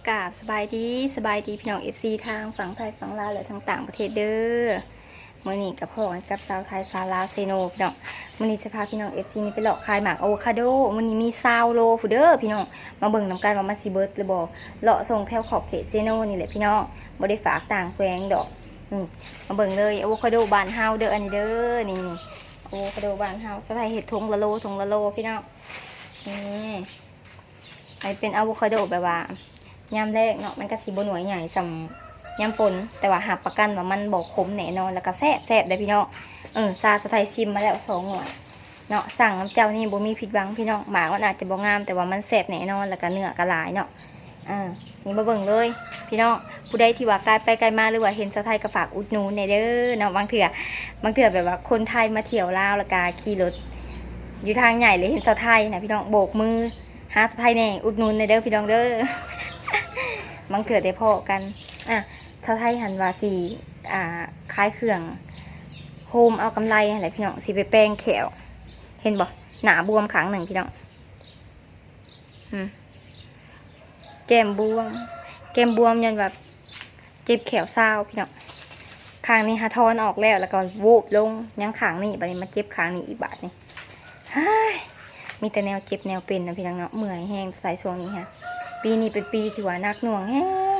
ກາບສະບາຍດີ ສະບາຍດີພີ່ນ້ອງເອັຟຊີ ທັງຝັ່ງໄທຝັ່ງລາວ ແລະ ທັງຕ່າງປະເທດເດີ້. ມື້ນີ້ກໍພໍ້ກັນກັບສາວໄທສາວລາວເຊໂນພີ່ນ້ອງ. ມື້ນີ້ຈະພາພີ່ນ້ອງເອັຟຊີນີ້ໄປເລາະຂາຍໝາກອາໂວຄາໂດ. ມື້ນີ້ມີຊາວໂລພຸ້ນເດີ້ພີ່ນ້ອງ. ມາເບິ່ງນຳກັນວ່າມັນຊິເບິດຫຼືບໍ່. ເລາະສົ່ງແຖວຂອບເຂດເຊໂນນີ້ແຫຼະພີ່ນ້ອງ. ບໍ່ໄດ້ຝາກຕ່າງແຂວງດອກ. ອືມ ມາເບິ່ງເລີຍ ອາໂວຄາໂດບ້ານເຮົາເດີ້ ອັນນີ້ເດີ້. ນີ້ ອາໂວຄາໂດບ້ານເຮົາ. ສາວໄທເຮັດຖົງລະໂລ ຖົງລະໂລພີ່ນ້ອງ. ນີ້ ໃຫ້ເປັນອາໂວຄາໂດແບບວ່າ ຍາມແລ້ງເນາະ ມັນກໍຊິບໍ່ໜ່ວຍໃຫຍ່ສ່ຳຍາມຝົນ, ແຕ່ວ່າຮັບປະກັນວ່າມັນບໍ່ຂົມແນ່ນອນ ແລ້ວກໍແຊບ ແຊບເດ້ພີ່ນ້ອງ. ເອີ ຊາ ສາວໄທຊິມມາແລ້ວສອງໜ່ວຍເນາະ. ສັ່ງນຳເຈົ້ານີ້ບໍ່ມີຜິດຫວັງພີ່ນ້ອງ. ໝາກມັນອາດຈະບໍ່ງາມ ແຕ່ວ່າມັນແຊບແນ່ນອນ ແລ້ວກໍເນື້ອກໍຫຼາຍເນາະ. ອ່າ ນີ້ມາເບິ່ງເລີຍພີ່ນ້ອງ. ຜູ້ໃດທີ່ວ່າກາຍໄປກາຍມາ ຫຼືວ່າເຫັນສາວໄທກໍຝາກອຸດໜູນແດ່ເດີ້ເນາະ. ບາງເທື່ອ ບາງເທື່ອແບບວ່າຄົນໄທມາທ່ຽວລາວ ແລ້ວກໍຂີ່ລົດຢູ່ທາງໃຫຍ່ ແລ້ວເຫັນສາວໄທນະພີ່ນ້ອງ ໂບກມື ຫາສາວໄທແດ່ ອຸດໜູນແດ່ເດີພີ່ນ້ອງເດີ. ບາງເທື່ອໄດ້ພໍ້ກັນ. ອ່ະ ສາວໄທຫັ້ນວ່າຊິ ອ່າ ຂາຍເຄື່ອງໂຮມເອົາກຳໄລຫັ້ນແຫຼະພີ່ນ້ອງ. ຊິໄປແປງແຂ້ວ ເຫັນບໍ່ ໜ້າບວມຂ້າງໜຶ່ງພີ່ນ້ອງ. ອືມ ແກ້ມບວມ ແກ້ມບວມຍ້ອນວ່າ ເຈັບແຂ້ວຊາວພີ່ນ້ອງ. ຂ້າງນີ້ຫາຖອນອອກແລ້ວ ແລ້ວກໍໂວບລົງ ຍັງຂ້າງນີ້. ບາດນີ້ມາເຈັບຂ້າງນີ້ອີກບາດນີ້. ເຮີ້ຍ ມີແຕ່ແນວເຈັບແນວເປັນນະພີ່ນ້ອງເນາະ. ເມື່ອຍແຮງໃສຊ່ວງນີ້ຮະ. ປີນີ້ເປັນປີທີ່ວ່າໜັກໜ່ວງ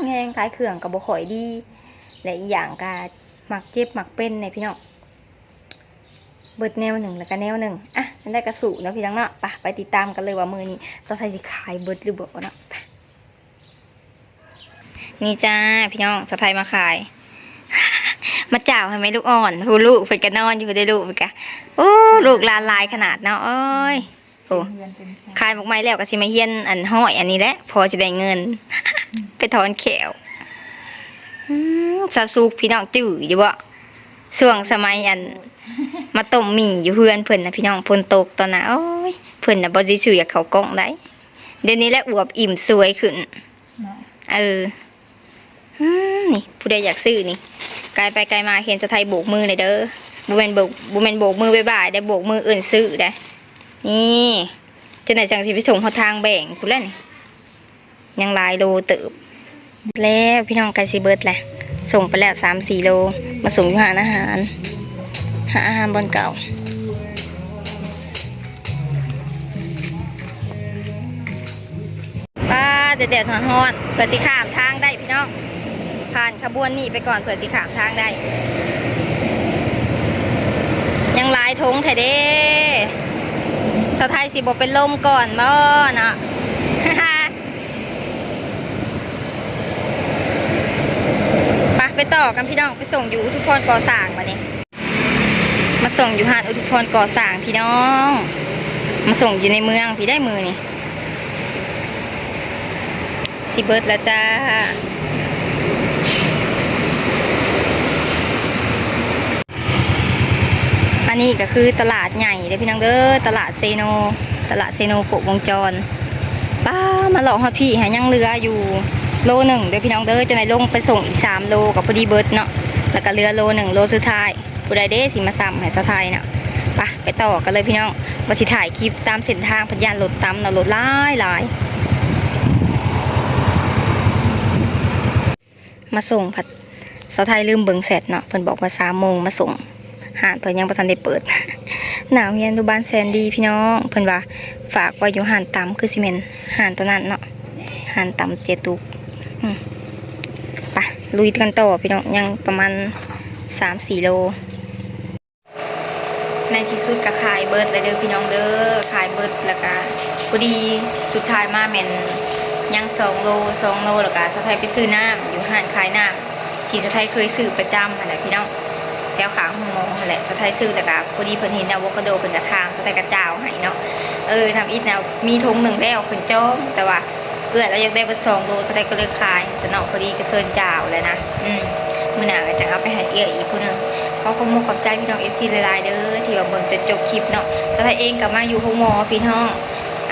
ແຮງໆ ຂາຍເຄື່ອງກໍບໍ່ຄ່ອຍດີ ແລະ ອີກຢ່າງກໍມັກເຈັບມັກເປັນແດ່ພີ່ນ້ອງ. ເບິດແນວໜຶ່ງແລ້ວກໍແນວໜຶ່ງ. ອ່ະ ແນວໃດກໍສູ້ເນາະພີ່ນ້ອງເນາະ. ໄປ ໄປຕິດຕາມກັນເລີຍວ່າມື້ນີ້ສາວໄທຊິຂາຍເບິດຫຼືບໍ່ເນາະ. ໄປ ນີ້ຈ້າພີ່ນ້ອງ ສາວໄທມາຂາຍ. ມາຈ້າວໃຫ້ແມ່ລູກອ່ອນ. ຜູ້ລູກເພິ່ນກໍນອນຢູ່ພຸ້ນເດ້ ລູກເພິ່ນກະ ໂອ້ ລູກຫຼານຫຼາຍຂະໜາດເນາະ. ໂອ້ຍ ໂອ້ ຂາຍໝາກໄມ້ແລ້ວກໍຊິມາຮຽນອັນຮ້ອຍອັນນີ້ແຫຼະ ພໍຊິໄດ້ເງິນ ໄປຖອນແຂ້ວ. ອືມ ສາວສຸກ ພີ່ນ້ອງຈື່ຢູ່ບໍ່? ຊ່ວງສະໄໝອັນ ມາຕົ້ມໝີ່ຢູ່ເຮືອນເພິ່ນນະພີ່ນ້ອງ ຝົນຕົກຕອນນັ້ນ. ໂອ້ຍ ເພິ່ນນະບໍ່ຊິສວຍເຂົ້າກ້ອງໄດ້. ດຽວນີ້ແຫຼະອວບອີ່ມສວຍຂຶ້ນເນາະ. ເອີ ອືມ ນີ້ ຜູ້ໃດຢາກຊື້ນີ້ ກາຍໄປກາຍມາເຫັນສາວໄທໂບກມືແດ່ເດີ. ບໍ່ແມ່ນໂບກ ບໍ່ແມ່ນໂບກມືບາຍບາຍເດ້ ໂບກມືເອີ້ນຊື້ເດ້. ນີ້ ຈັ່ງໃດຈັ່ງຊິໄປສົ່ງຮອດທາງແບງພຸ້ນແຫຼະນີ້. ຍັງຫຼາຍໂລເຕີບ. ແລ້ວພີ່ນ້ອງ ໃກ້ຊິເບິດແລ້ວ. ສົ່ງໄປແລ້ວສາມສີ່ໂລ ມາສົ່ງຢູ່ຮ້ານອາຫານ ຮ້ານອາຫານບ່ອນເກົ່າ. ປ້າ ແດດໆ ຮ້ອນໆ ເພື່ອຊິຂ້າມທາງໄດ້ພີ່ນ້ອງ. ຜ່ານຂະບວນນີ້ໄປກ່ອນ ເພື່ອຊິຂ້າມທາງໄດ້. ຍັງຫຼາຍຖົງແທ້ເດ້. ສາວໄທຊິບໍ່ເປັນລົມກ່ອນບໍ່ເນາະ? ໄປ ໄປຕໍ່ກັນພີ່ນ້ອງ ໄປສົ່ງຢູ່ອຸທຸພອນກໍ່ສ້າງບາດນີ້. ມາສົ່ງຢູ່ຮ້ານອຸທຸພອນກໍ່ສ້າງພີ່ນ້ອງ ມາສົ່ງຢູ່ໃນເມືອງພີ້ໄດ໋ມື້ນີ້. ຊິເບິດແລ້ວຈ້າ. ອັນນີ້ກໍຄືຕະຫຼາດໃຫຍ່ເດີພີ່ນ້ອງເດີ ຕະຫຼາດເຊໂນ ຕະຫຼາດເຊໂນຄົບວົງຈອນ. ປ້າ ມາເລາະຮອດພີ້ຫາ ຍັງເຫຼືອຢູ່ໂລໜຶ່ງເດີພີ່ນ້ອງເດີ. ຈັ່ງໃດລົງໄປສົ່ງອີກສາມໂລກໍພໍດີເບິດເນາະ ແລ້ວກໍເຫຼືອໂລໜຶ່ງ ໂລສຸດທ້າຍ. ຜູ້ໃດເດ້ຊິມາຊ້ຳໃຫ້ສາວໄທນະ. ໄປ ໄປຕໍ່ກັນເລີຍພີ່ນ້ອງ ວ່າຊິຖ່າຍຄລິບຕາມເສັ້ນທາງ ພັດຢ້ານລົດຕຳເນາະ ລົດຫຼາຍໆ. ມາສົ່ງພັດ ສາວໄທລືມເບິ່ງແຊັດເນາະ ເພິ່ນບອກວ່າສາມໂມງມາສົ່ງ ຮ້ານເພິ່ນຍັງບໍ່ທັນໄດ້ເປີດ. ໜ້າໂຮງຮຽນອະນຸບານແສນດີພີ່ນ້ອງ ເພິ່ນວ່າຝາກໄວ້ຢູ່ຮ້ານຕຳ ຄືຊິແມ່ນຮ້ານຕົວນັ້ນເນາະ ຮ້ານຕຳເຈຕຸກ. ອືມ ໄປ ລຸຍກັນຕໍ່ພີ່ນ້ອງ ຍັງປະມານສາມສີ່ໂລ. ໃນທີ່ສຸດກໍຂາຍເບິດແລ້ວເດີພີ່ນ້ອງເດີ ຂາຍເບິດ ແລ້ວກໍພໍດີສຸດທ້າຍມາແມ່ນຍັງສອງໂລ ສອງໂລ ແລ້ວກໍສາວໄທໄປຊື້ນ້ຳຢູ່ຮ້ານຂາຍນ້ຳທີ່ສາວໄທເຄີຍຊື້ປະຈຳຫັ້ນແຫຼະພີ່ນ້ອງ ແຖວຂ້າງໂຮງໝໍຫັ້ນແຫຼະ. ສາວໄທຊື້ ແລ້ວກໍພໍດີເພິ່ນເຫັນອາໂວຄາໂດ ເພິ່ນກໍຖາມ ສາວໄທກໍຈ່າວໃຫ້ເນາະ. ເອີ ທຳອິດນະ ມີຖົງໜຶ່ງແລ້ວເພິ່ນຈອງ ແຕ່ວ່າ ເອື້ອຍລາວຢາກໄດ້ເບິດສອງໂລ ສາວໄທກໍເລີຍຂາຍຊະເນາະ ພໍດີກະເຊີນຈ້າວແລ້ວນະ. ອືມ ມື້ໜ້າກໍຈະເອົາໄປໃຫ້ເອື້ອຍອີກຜູ້ໜຶ່ງ. ຂໍຂອບມຸກຂອບໃຈພີ່ນ້ອງເອັຟຊີຫຼາຍໆເດີ ທີ່ວ່າເບິ່ງຈົນຈົບຄລິບເນາະ. ສາວໄທເອງກໍມາຢູ່ໂຮງໝໍພີ່ນ້ອງ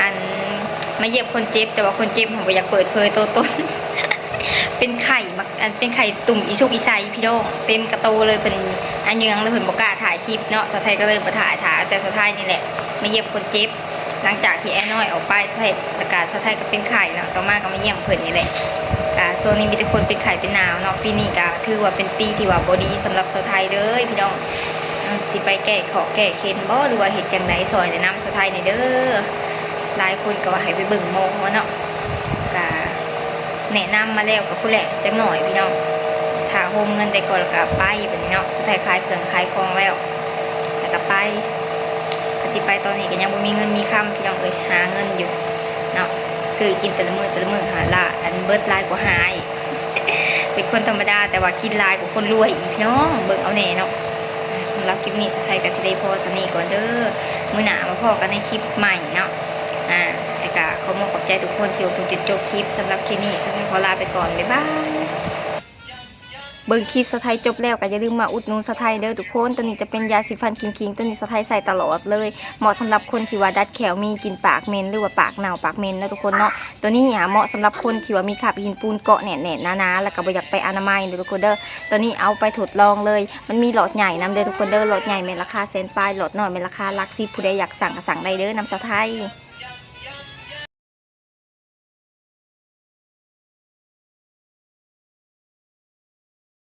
ອັນ ມາຢ້ຽມຄົນເຈັບ ແຕ່ວ່າຄົນເຈັບຫັ້ນບໍ່ຢາກເປີດເຜີຍໂຕຕົນ ເປັນໄຂ້ ອັນ ເປັນໄຂ້ຕຸ່ມອີສຸກອີໃສພີ່ນ້ອງ ເຕັມກະໂຕເລີຍ. ເພິ່ນອາເຍືອງເລີຍ ເພິ່ນບໍ່ກ້າຖ່າຍຄລິບເນາະ ສາວໄທກໍເລີຍບໍ່ຖ່າຍ ຖ້າແຕ່ສາວໄທນີ້ແຫຼະມາຢ້ຽມຄົນເຈັບ. ຫຼັງຈາກທີ່ອ້າຍນ້ອຍອອກໄປ ສາວໄທ ແລ້ວກະສາວໄທກໍເປັນໄຂ້ເນາະ ຕໍ່ມາກໍມາຢ້ຽມເພິ່ນນີ້ແຫຼະ. ກະຊ່ວງນີ້ມີແຕ່ຄົນເປັນໄຂ້ເປັນໜາວເນາະ ປີນີ້ກະຖືວ່າເປັນປີທີ່ວ່າບໍ່ດີສຳລັບສາວໄທເດີພີ່ນ້ອງ. ເອີ ຊິໄປແກ້ເຄາະແກ້ເຂັນບໍ່ ຫຼືວ່າເຮັດຈັ່ງໃດ ຊ່ອຍແນະນຳສາວໄທແດ່ເດີ. ຫຼາຍຄົນກໍວ່າໃຫ້ໄປເບິ່ງໝໍເນາະ ກະແນະນຳມາແລ້ວກໍພຸ້ນແຫຼະ ຈັກໜ້ອຍພີ່ນ້ອງ ຖ້າໂຮມເງິນໄດ້ກ່ອນ ແລ້ວກໍໄປບັດນີ້ເນາະ. ສາວໄທຂາຍເຄື່ອງຂາຍຂອງແລ້ວ ແລ້ວກໍໄປ. ຄັນຊິໄປຕອນນີ້ກໍຍັງບໍ່ມີເງິນມີຄຳພີ່ນ້ອງເອີຍ ຫາເງິນຢູ່ເນາະ ຊື້ກິນແຕ່ລະມື້ແຕ່ລະມື້ ຫາລະ ອັນເບິດຫຼາຍກວ່າຫາອີກ. ເປັນຄົນທຳມະດາ ແຕ່ວ່າກິນຫຼາຍກວ່າຄົນລວຍອີກພີ່ນ້ອງ ເບິ່ງເອົາແດ່ເນາະ. ສຳລັບຄລິບນີ້ສາວໄທກໍຊິໄດ້ພໍສ່ຳນີ້ກ່ອນເດີ ມື້ໜ້າມາພໍ້ກັນໃນຄລິບໃໝ່ເນາະ. ອາ ແລ້ວກໍຂໍຂອບໃຈທຸກຄົນທີ່ເບິ່ງຈົນຈົບຄລິບ. ສຳລັບຄລິບນີ້ສາວໄທຂໍລາໄປກ່ອນ ບາຍບາຍ. ເບິ່ງຄລິບສາວໄທຈົບແລ້ວກໍຢ່າລືມມາອຸດໜູນສາວໄທເດີທຸກຄົນ. ໂຕນີ້ຈະເປັນຢາສີຟັນຄິງໆ ໂຕນີ້ສາວໄທໃຊ້ຕະຫຼອດເລີຍ ເໝາະສຳລັບຄົນທີ່ວ່າດັດແຂ້ວ ມີກິ່ນປາກເໝັນ ຫຼືວ່າປາກເນົ່າປາກເໝັນເນາະທຸກຄົນເນາະ. ໂຕນີ້ຫາເໝາະສຳລັບຄົນທີ່ວ່າມີຄາບຫີນປູນເກາະແໜ້ນໆໜາໆ ແລ້ວກໍບໍ່ຢາກໄປອະນາໄມເດີທຸກຄົນເດີ. ໂຕນີ້ເອົາໄປທົດລອງເລີຍ ມັນມີຫຼອດໃຫຍ່ນຳເດີທຸກຄົນເດີ. ຫຼອດໃຫຍ່ແມ່ນລາຄາແສນປາຍ ຫຼອດນ້ອຍແມ່ນລາຄາຫຼັກສິບ ຜູ້ໃດຢາກສັ່ງກໍສັ່ງໄດ້ເດີນຳສາວໄທ.